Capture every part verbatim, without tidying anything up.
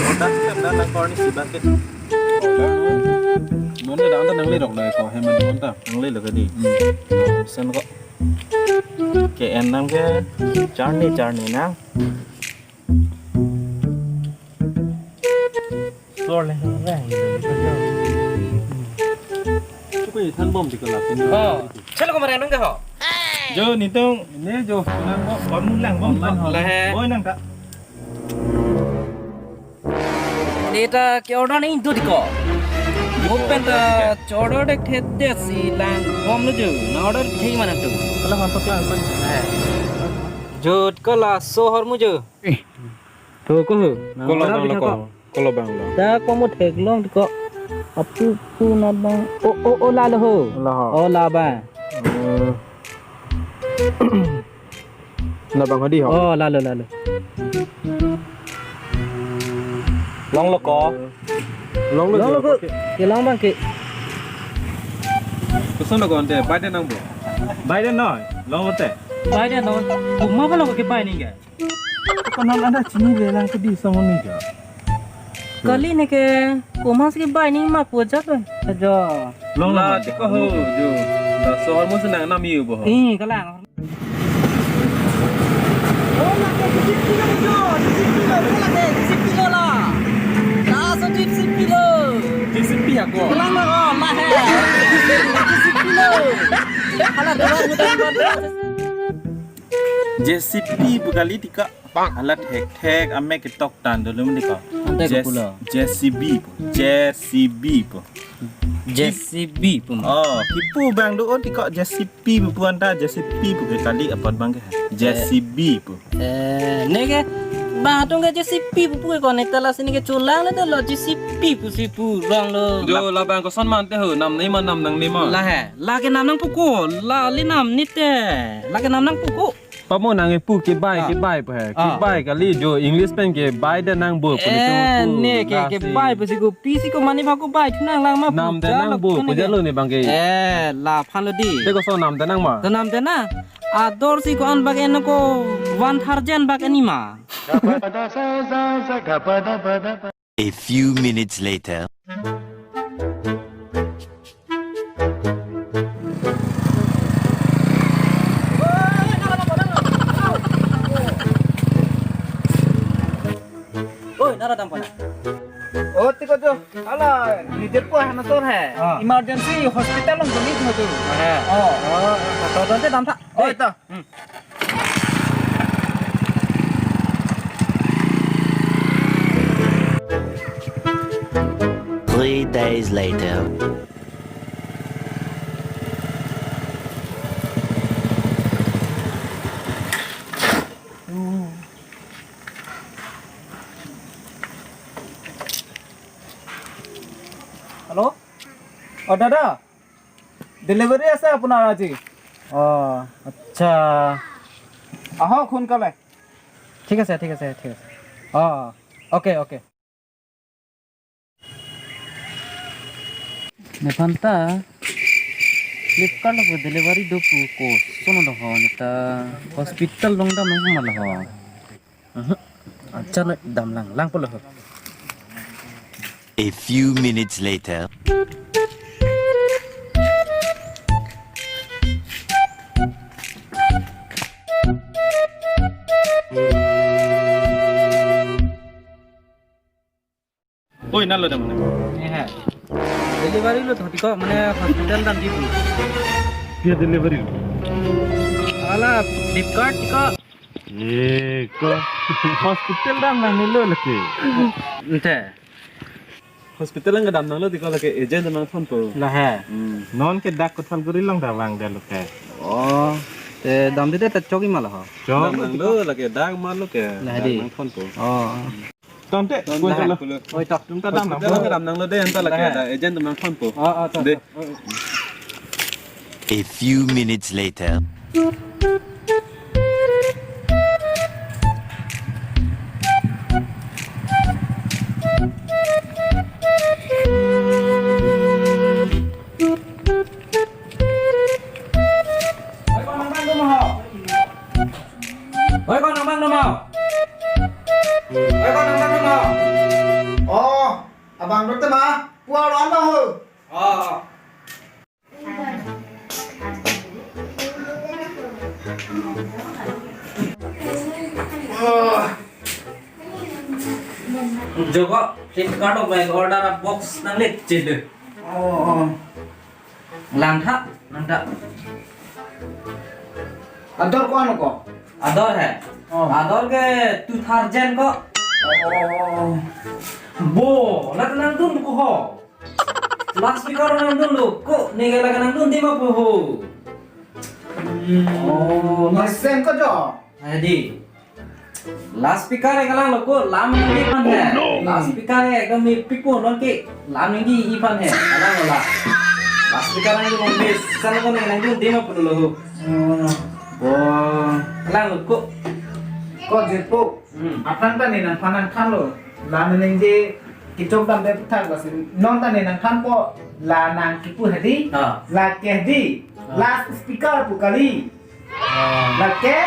Order kan dah nang korni si bangkit. Order lo. Nonke dah anta nangle rok lo ko, hem nonta nangle lo kadi. Hmm. Sen ko. Ke en nang ke charni charni nang. Sor le rang. Chuko ithan bom di kelak ini. Oh, chalo ko marang nang ke ho. Jo nitung ne jo nang bom bom lang bom. Online ho. Lahei. Oi nang ta. Neta ke order ni do di ko. Mo pen ta order dek thet det si lang bom lo jo. Na order thei mana tu. Kalau masuk langsung. Jo ko laso ahormu jo. To ko ho. Na order bang lo ko. Ko labang lo. Da ko mo theklong ko. Apu pu na bang. O o o, lalo ho. Lalo ho. O labang. Hmm. Labang hadi ho. O lalo lalo. Long lo ko. Long lo. Long lo ko. Ke long bang ke. Koson lo ko ante, Biden nang bo. Biden noi, long lo te. Biden noi. Buma ba lo ke bai ning ke. Konon ada chini le lang ke di sama ni ja. Kali ne ke, komas ke bai ning ma pu jat lo. Ajo. Long la ti ko ho jo. Laso ahormu si nang nam yu bo ho. Eh, kalang. Oh, lake J C B lo jo, J C B lo, lake J C B lo la. Laso J C B lo. J C B ako. Kalang lo, oh, lahei. J C B lo. Hala dua mutan. J C B pu kali ti ko. Hala thekthek amek ketok tan dolo mandi ko. Ante ko pulo. J C B pu. J C B pu. J C B pu. Oh, kipu bang do-o ti ko J C B pu anta, J C B pu ke kali apot bang ke. J C B pu. Eh, ne ke bang atum ke J C B pu pu ke ko ne ta lasi ne ke cholang ne ta lo J C B pu si pu rong lo. Jo labang koson mante ho, nam ne ma nam nang ne ma. Lahei. Lake nam nang pu ko, la li nam ni te. Lake nam nang pu ko. Pamo nang epu kebai, ah, kebai pu he. Ah. Kebai kali jo English pen ke bai da nang bo pu ni tu. Eh, tu ne ke, lasi kebai pu si ko, pisi ko mani ba ko bai thu nang lang ma pu. Nam da nang bo ko jalo ne bang ke. Eh, laphan lo di. Te koson nam da nang ma. To nam da na. Ador si ko-an bak en ko van tharjen bak en ma. A few minutes later. Oi, nara dampa na. Oh, ti ko jo. Hala, ni je pu hana sor hai. Ah. Emergency hospital along joli tu tu. Ah. Oh. Oh, to to dam tha. Oi, to. Hmm. Three days later. Hello? Oh, দাদা, ডেলিভাৰী আছে আপোনাৰ আজি? অ, আচ্ছা। আহক সোনকালে। ঠিক আছে, ঠিক আছে, ঠিক আছে। অ, অ, okay, okay. Nephan ta Flipkart along pu delivery do pu ko, koson lo ho, neta hospital along dam nang ma lo ho. Mhm. Acha na dam lang, lang pulo ho. A few minutes later. Oi, nalo dam. Eh, hai. Delivery lo thot ko, mane hospital dam di pu. Dia delivery lo. Hala, Flipkart ko. Eh, ko hospital dam nang nilo lake. Ante. Hospital along dam nanglo ti ko lake agent nang phone po. Lahei. Hmm. Non ke dak kothal guri along da vang da lo ke. Oh, te dam di te ta chok-i ma lo ho. Chok. Dam nanglo lake dak ma lo ke. Lahei di. Dak nang phone po. Oh. Tangte, tangte, ko jalo. Oi, to. Tum ta dam nang. Hospital along dam nanglo de, anta lake, lahei, da agent nang phone po. Oh, oh, to, de, to. Oh, oh. A few minutes later. Oi, ko nang bang dum ho. Oi, ko nang bang dum ho. Oi, ko nang nang nang. Oh, abang dokter ma, puar lo abang ho. Oh. Oh. Joko, Flipkart ok mai order a box nang lit chit. Oh, oh. Langtha, langtha. Ador ko ano ko? Ador he. Oh. Ador ke two thousand ko. Oh. Bo, la nangdun ko ho. Loudspeaker nangdun lo ko, ne ke la nangdun di ma po ho. Hmm. Oh, listen ko jo. Hedi. Loudspeaker ke lang lo ko, lam nangji aphan he. Oh, no. Loudspeaker ke ekdom mepik po non ke, lam nangji aphan he. Kalang lo la. Loudspeaker nangji mo mes, san ko nangji di ma pulo ho. Hmm. Oh, kalang lo ko. Ko Jirpo. Hmm. Aphrang ta ne nangphan nangthan lo. Lam nangji kechok damde puthak basi. Non ta ne nangthan po la nang kipu hedi. Ah. La ke hedi. Ah. Loudspeaker pu kali. Oh. Lake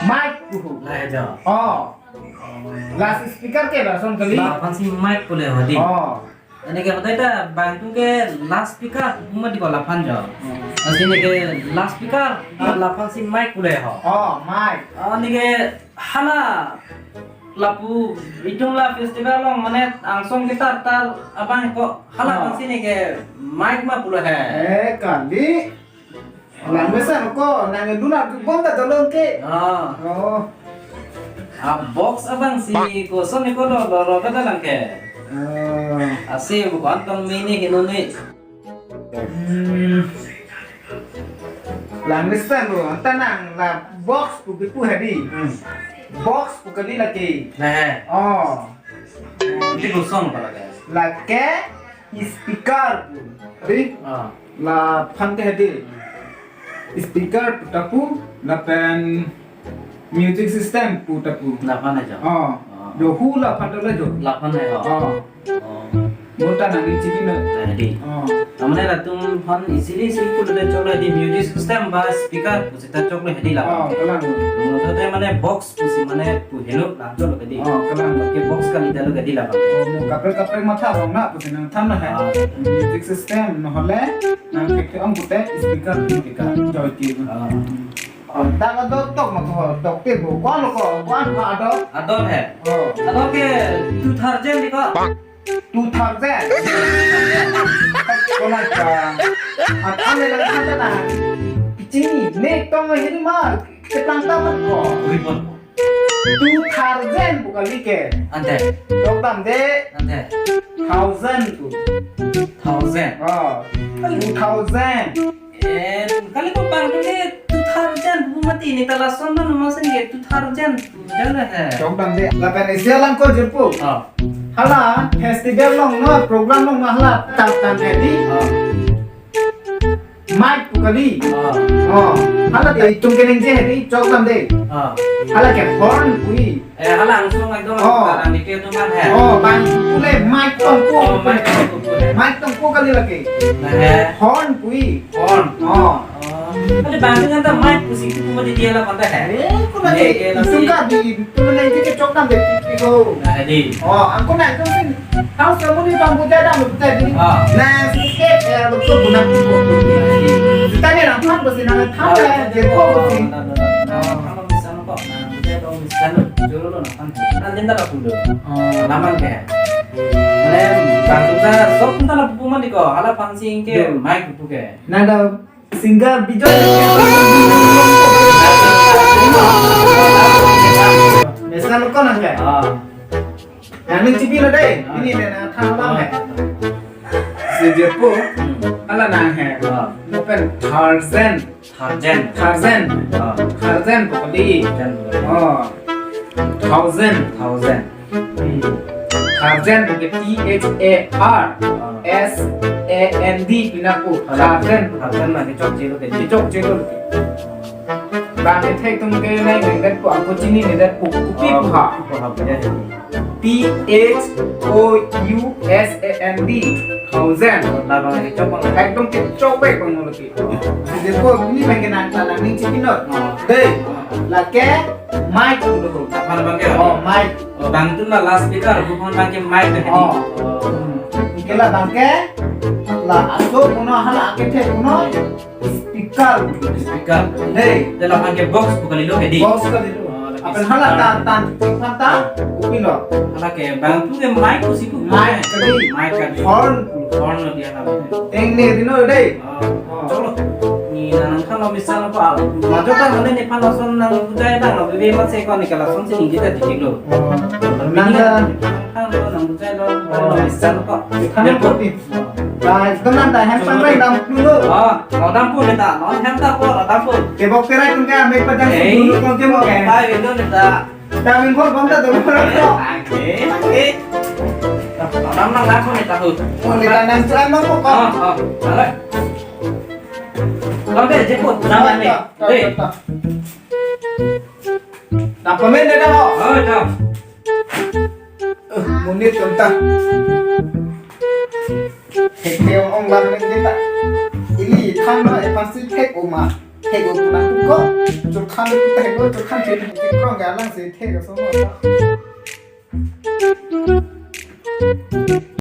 mic pu ho. La jo. Oh. Loudspeaker ke lason kali. Laphan si mic pu le hedi. Oh. Ani ke hotai ta bang tung ke loudspeaker pu mati ko laphan jo. Oh. Asi ne ke loudspeaker, ah, laphan si mic pu le ho. Oh, mic. Oh, ne ke hala lapu itum la festival along mane angsong gitar tar abang ko hala, ah, phan si ne ke mic ma pu le he. Eh, kali. Lang mesen ko, nangdun a bom ta dolong ke. Ah. Oh. A box abang si koson ne ko lo lo lo ta lang ke. Ah. Asi bukan tong mini hino ni. Hmm. Lang mesen lo, anta nang la box pu kipu hedi. Hmm. Box pu kali lake. Nah. Oh. Ini kosong pala ke. Lake speaker pu. Hedi? Ah. Laphan ke hedi. Speaker pu ta pu, lapen music system pu ta pu. Laphan aja. Oh. Ah. Jo hu laphan ta le jo. Laphan aja. Oh. Oh. Mo ta nang chipi na. Nah, hedi. Oh. Amane latum phan easily simple de choklo hedi, music system ba speaker pu seta choklo hedi la. Oh, kalang. Mo to te mane box pusi mane pu helo lam choklo hedi. Oh, kalang. Ke box kali dalo hedi la. Oh, mo kaprek kaprek matha rong na pusi nangthan na he. Ah. Music system nohole nang keke ong pute speaker, speaker joy ki. Ah. Oh, ta ka dok tok ma ko dok te bo. Ko ano ko, ko ano ko ador? Ador he. Oh. Ador ke two thousand di ko. Two thousand. Ko na ka. At ane lang kata na. Kiching ni, ne tong hini ma. Ketang taman ko. Uri pon. Two thousand pu kali ke. Ante. Tok damde. Ante. Thousand pu. Thousand. Oh. Two thousand. Eh, kali ko bang ke two thousand pu mati ne ta lason no ma sen ke two thousand pu jala he. Chok damde. Lapen isi alang ko Jirpo. Oh. Hala festival along no, program along no hala tap tap hedi. Oh. Mic pu kali. Ah. Oh. Hala te itum keningje hedi, chok damde. Ah. Hala ke horn pu-i. Eh, hala angsong ekdom. Oh. Kalang dike atum an he. Oh, bang pu le mic tong ko. Oh, mic tong ko pu le. Mic tong ko kali lake. Nah, he. Horn pu-i. Horn. Oh. Oh. Kali bang dengan ta mic pusi pu mati dia la panta he. Eh, ko na. Ye, ke, ye, itum ke di, itum na ke chok damde pi ko. Nah, hedi. Oh, angko na itum sin. House harmony bang buja dam lo putai bini. Ah. Na si ke ya lo tu guna tu ko. Tani nangthan ko si nangthan ya je ko ko si. Naman ke. Mane bang tu ta sok ta la pu mati ko. Hala phan si ke mic pu ke. Nada singer Bijoy. Mesen ko nang ke? Ah. Nang ni chipi lo dei. Ini ne nangthan lam he. Si Jirpo. Hmm. Hala nang he. Ah. Lapen Tarzan. Tarzan. Tarzan. Ah. Tarzan pu kali. Tarzan. Oh. Thousand. Thousand. Hmm. Tarzan pu ke T H A R S A N D pina ko. Tarzan. Tarzan mane chokche lo ke. Chokche lo. Bang ethek atum ke nai nengdet pu, ako chini nengdet pu, kopi pu ha. Kopi pu ha, ya, ya. T H O U S A N D, thousand. Labang ke chok bang. Ekdom ke chok bek bang mulut ke. Jadi ko ini bang ke nang tanang ning chipinot. Oh. Dei, lake mic dulu. Aphan bang ke? Oh, mic. Oh, bang itu la loudspeaker, bukan bang ke mic dei. Oh. Oh. Ini ke la bang ke, la aso puno hala akethe puno. Speaker. Speaker. Dei. Dei la bang ke box pu kalilo ke dei. Box kalilo. Oh, lagi. Aphan hala speaker. Tan, tan, tan, tan, kopi lo. Hala ke bang tu ke mic pusi pu. Mic kali. Mic kali. Horn. Horn lo dia hala. Teng ne dino dei. Oh. Oh. Cholo. Ne nang nangkhan lo mesen lo pa. Majo ta mane nephan lason nang bujai tang lo, bebe mat se ko ne ke lason si ningje ta diklo. Oh. Nang nangkhan lo, nang bujai lo, nang lo mesen ko. Kan kopi. Guys, teman ta hem pangrai dam dulu. Oh, lo dam pu ne ta, lo hem ta ko, lo dam pu. Tebok terai tungke ambek pajang. Eh, dulu kong ke mo ke. Ta itu ne ta. Dam ingkol bom ta dulu. Eh, oke, oke. Lo dam nang dam pu ne ta hu. Oh, ne ta nang try mo ko. Oh, oh. Alai. Lo dei, jemput, nang ne. Ta, ta, dei. Ta, ta. Dam pemain dei dah ho. Oh, ta. Eh, monit tum ta. Thek thek ong ong lang neng kita. Ili than ma, eh, pasti thek oma. Thek oma tu ko. Chukhan tu thek ko, chukhan thek thek krong ya lang si thek so ma.